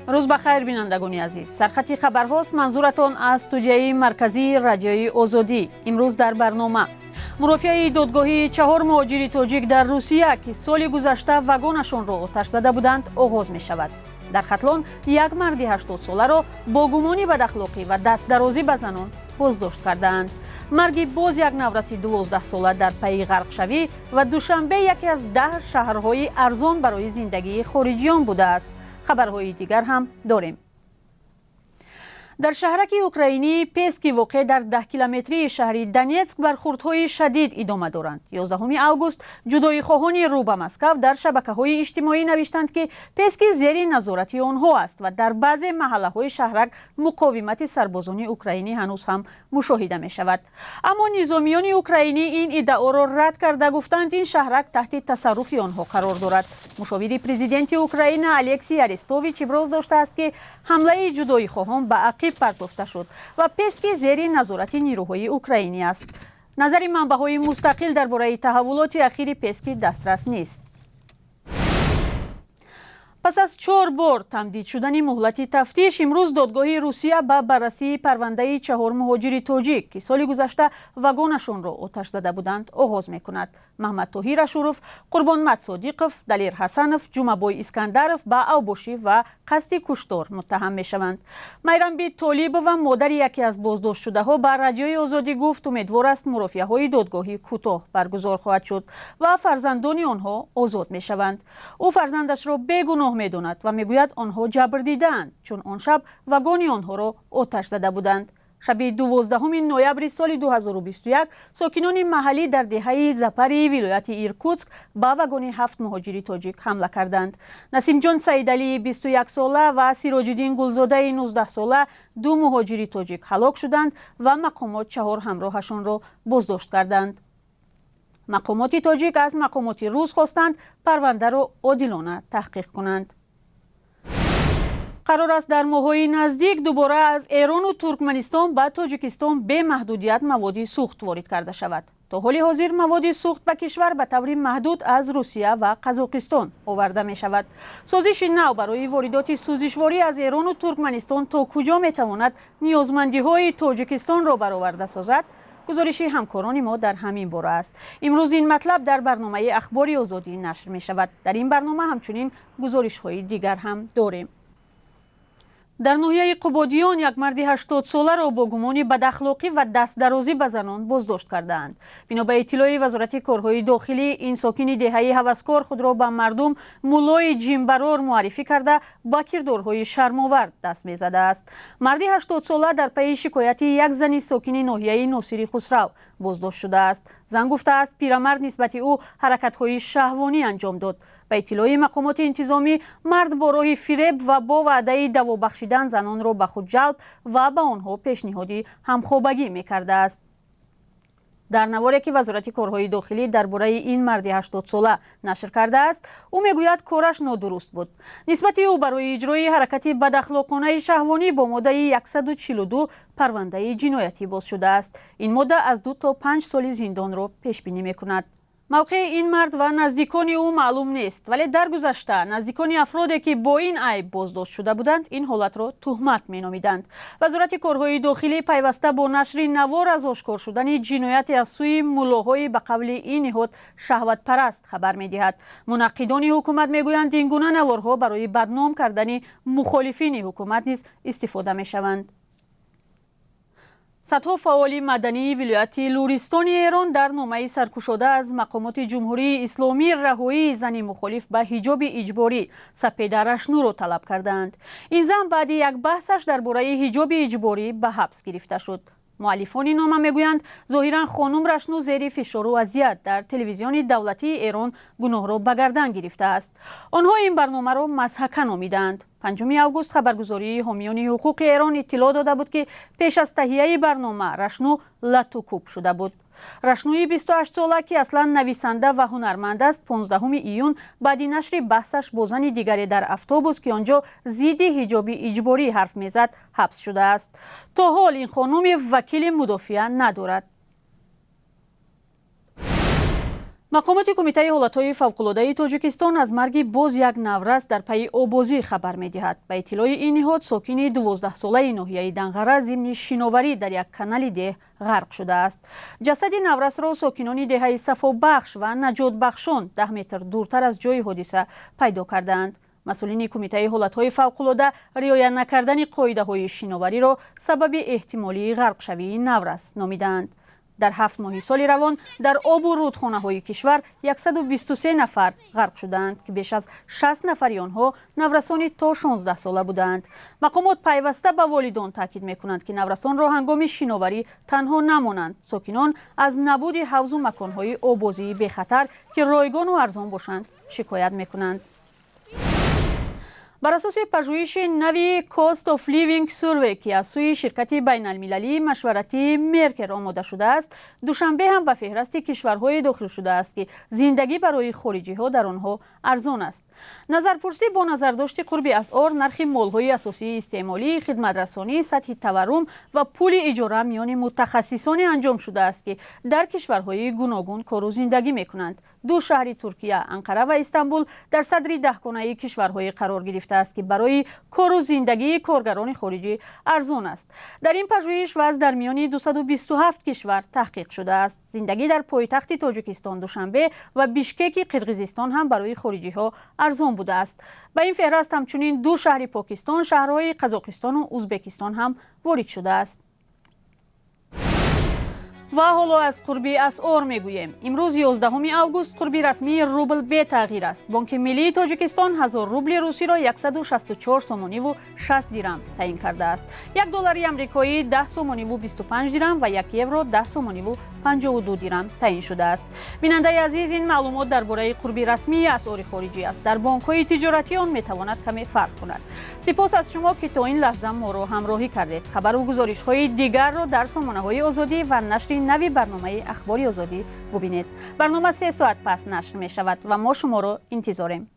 Рӯз ба хайр, бинандагони азиз. Сархати хабарҳост, манзуратон аз студияи марказии Радиои Озодӣ. Имрӯз дар барнома: мурофиаи додгоҳии чаҳор муҳоҷири тоҷик дар Русия, ки соли гузашта вагонашонро оташ зада буданд, оғоз мешавад. Дар Хатлон як марди 80-соларо бо гумони бадахлоқӣ ва дастдарозӣ ба занон боздошт кардаанд. Марги боз як навраси 12-сола дар пайи ғарқшавӣ ва Душанбе яке аз 10 шаҳрҳои арзон барои зиндагии хориҷиён будааст. Хабарҳои дигар ҳам дорем. Дар шаҳраки украинии Пески, воқеъ дар 10 километрии шаҳри Донетск, бархурдҳои шадид идома доранд. 11 август ҷудоихоҳони рӯ ба Москав дар шабакаҳои иҷтимоӣ навиштанд, ки Пески зери назорати онҳо аст ва дар баъзе маҳаллаҳои шаҳрак муқовимати сарбозони украинӣ ҳанӯз ҳам мушоҳида мешавад. Аммо низомиёни украинӣ ин иддаоро рад карда, гуфтанд, ин шаҳрак таҳти тасарруфи онҳо қарор дорад. Мушовири президенти Украина Алексей Арестович иброз доштааст, ки ҳамлаи ҷудоихоҳон ба ақиб партофта шуд ва Пески зери назорати нирӯҳои украинӣ аст. Назари манбаъҳои мустақил дар бораи таҳаввулоти ахири Пески дастрас нест. Пас аз чор бор тамдид шудани муҳлати тафтиш, имрӯз додгоҳи Русия ба баррасии парвандаи чаҳор муҳоҷири тоҷик, ки соли гузашта вагонашонро оташ зада буданд, оғоз мекунад. Маҳмадтоҳир Ашуров, Қурбонмат Содиқов, Далер Ҳасанов, Ҷумабой Искандаров ба авбошӣ ва қасди куштор муттаҳам мешаванд. Майрамби Толибова, модари яке аз боздоштшудаҳо, ба Радиои Озодӣ гуфт, умедвор аст, мурофиаҳои додгоҳӣ кӯтоҳ баргузор хоҳад шуд ва фарзандони онҳо озод мешаванд. Ӯ фарзандашро бегуноҳ медонад ва мегӯяд, онҳо ҷабр дидаанд, чун он шаб вагони онҳоро оташ зада буданд. Шаби 12 ноябри соли 2021 сокинони маҳаллӣ дар деҳаи Запари вилояти Иркутск ба вагони ҳафт муҳоҷири тоҷик ҳамла карданд. Насимҷон Саидалии 21-сола ва Сироҷиддин Гулзодаи 19-сола, ду муҳоҷири тоҷик, ҳалок шуданд ва мақомот чаҳор ҳамроҳашонро боздошт карданд. Мақомоти тоҷик аз мақомоти рус хостанд, парвандаро одилона таҳқиқ кунанд. Қарор аст, дар моҳҳои наздик дубора аз Эрону Туркманистон ба Тоҷикистон бемаҳдудият маводи сӯхт ворид карда шавад. То ҳоли ҳозир маводи сӯхт ба кишвар ба таври маҳдуд аз Русия ва Қазоқистон оварда мешавад. Созиши нав барои воридоти сӯзишворӣ аз Эрону Туркманистон то куҷо метавонад ниёзмандиҳои Тоҷикистонро бароварда созад? Гузориши ҳамкорони мо дар ҳамин бора аст. Имрӯз ин матлаб дар барномаи Ахбори Озодӣ нашр мешавад. Дар ин барнома ҳамчунин гузоришҳои дигар ҳам дорем. Дар ноҳияи Қубодиён як марди 80-соларо бо гумони бадахлоқӣ ва дастдарозӣ ба занон боздошт кардаанд. Бино ба иттилои Вазорати корҳои дохилӣ, ин сокини деҳаи Ҳаваскор худро ба мардум муллои ҷинбарор муаррифӣ карда, ба кирдорҳои шармовар даст мезадааст. Марди 80-сола дар пайи шикояти як зани сокини ноҳияи Носири Хусрав боздошт шудааст. Зан гуфтааст, пирамард нисбати ӯ ҳаракатҳои шаҳвонӣ анҷом дод. Ба иттилои мақомоти интизомӣ, мард бо роҳи фиреб ва бо ваъдаи даво бахшидан занонро ба худ ҷалб ва ба онҳо пешниҳоди ҳамхобагӣ мекардааст. Дар наворе, ки Вазорати корҳои дохилӣ дар бораи ин марди 80-сола нашр кардааст, ӯ мегӯяд, кораш нодуруст буд. Нисбати ӯ барои иҷрои ҳаракати бадахлоқонаи шаҳвонӣ бо моддаи 142 парвандаи ҷиноятӣ боз шудааст. Ин модда аз 2 то 5 соли зиндонро пешбинӣ мекунад. Мавқеи ин мард ва наздикони ӯ маълум нест, вале дар гузашта наздикони афроде, ки бо ин айб боздошт шуда буданд, ин ҳолатро туҳмат меномиданд. Вазорати корҳои дохилӣ пайваста бо нашри навор аз ошкор шудани ҷинояте аз сӯи муллоҳои, ба қавли ин ниҳод, шаҳватпараст хабар медиҳад. Мунаққидони ҳукумат мегӯянд, ин гуна наворҳо барои бадном кардани мухолифини ҳукумат низ истифода мешаванд. Садҳо фаъоли мадании вилояти Луристони Эрон дар номаи саркушода аз мақомоти Ҷумҳурии Исломӣ раҳоии зани мухолиф ба ҳиҷоби иҷборӣ Сапеда Рашнуро талаб кардаанд. Ин зан баъди як баҳсаш дар бораи ҳиҷоби иҷборӣ ба ҳабс гирифта шуд. Муаллифони нома мегӯянд, зоҳиран хонум Рашну зери фишору азият дар телевизиони давлатии Эрон гуноҳро ба гардан гирифтааст. Онҳо ин барномаро мазҳака номидаанд. 5 август хабаргузории ҳомиёни ҳуқуқи Эрон иттилоъ дода буд, ки пеш аз таҳияи барнома Рашну латукӯб шуда буд. Рашнуи 28-сола, ки аслан нависанда ва ҳунарманд аст, 15 июн баъди нашри баҳсаш бо зани дигаре дар автобус, ки он ҷо зидди ҳиҷоби иҷборӣ ҳарф мезад, ҳабс шудааст. То ҳол ин хонуми вакили мудофиа надорад. Мақомоти Кумитаи ҳолатҳои фавқулодаи Тоҷикистон аз марги боз як наврас дар пайи оббозӣ хабар медиҳад. Ба иттилои ин ниҳод, сокини 12-солаи ноҳияи Данғара зимни шиноварӣ дар як канали деҳ ғарқ шудааст. Ҷасади наврасро сокинони деҳаи Сафобахш ва наҷотбахшон 10 метр дуртар аз ҷои ҳодиса пайдо кардаанд. Масъулини Кумитаи ҳолатҳои фавқулода риоя накардани қоидаҳои шиновариро сабаби эҳтимолии ғарқшавии наврас номидаанд. Дар 7 моҳи соли равон дар обу рудхонаҳои кишвар 123 нафар ғарқ шудаанд, ки беш аз 60 нафари онҳо наврасони то 16 сола будаанд. Мақомот пайваста ба волидон таъкид мекунанд, ки наврасонро ҳангоми шиноварӣ танҳо намонанд. Сокинон аз набуди ҳавзу маконҳои оббозии бехатар, ки ройгону арзон бошанд, шикоят мекунанд. Бар асоси пажӯҳиши нави Cost of Living Survey, ки аз сӯи ширкати байналмилалии машваратии Меркер омода шудааст, Душанбе ҳам ба феҳрасти кишварҳое дохил шудааст, ки зиндагӣ барои хориҷиҳо дар онҳо арзон аст. Назарпурсӣ бо назардошти қурби асъор, нархи молҳои асосии истеъмолӣ, хидматрасонӣ, сатҳи таваррум ва пули иҷора миёни мутахассисоне анҷом шудааст, ки дар кишварҳои гуногун кору зиндагӣ мекунанд. Ду шаҳри Туркия, Анқара ва Истанбул, дар садри даҳгонаи кишварҳое қарор гирифтааст, ки барои кору зиндагии коргарони хориҷӣ арзон аст. Дар ин пажӯҳиш вазъ дар миёни 227 кишвар таҳқиқ шудааст. Зиндагӣ дар пойтахти Тоҷикистон, Душанбе, ва Бишкеки Қирғизистон ҳам барои хориҷиҳо арзон будааст. Ба ин феҳраст ҳамчунин ду шаҳри Покистон, шаҳрҳои Қазоқистону Узбекистон ҳам ворид шудааст. Ва ҳоло аз қурби асъор мегӯем. Имрӯз, 11 август, қурби расмии рубл бетағйир аст. Бонки миллии Тоҷикистон 1000 рубли русиро 164 сомониву 60 дирам таъин кардааст. Як доллари амрикоӣ 10 сомониву 25 дирам ва як евро 10 сомониву 52 дирам таъин шудааст. Бинандаи азиз, ин маълумот дар бораи қурби расмии асъори хориҷӣ аст. Дар бонкҳои тиҷоратӣ он метавонад каме фарқ кунад. Сипос аз шумо, ки то ин лаҳза моро ҳамроҳӣ кардед. Хабару гузоришҳои дигарро дар сомонаҳои Озодӣ ва нашри нави барномаи Ахбори Озодӣ бубинед. Барнома 3 соат пас нашр мешавад ва мо шуморо интизорем.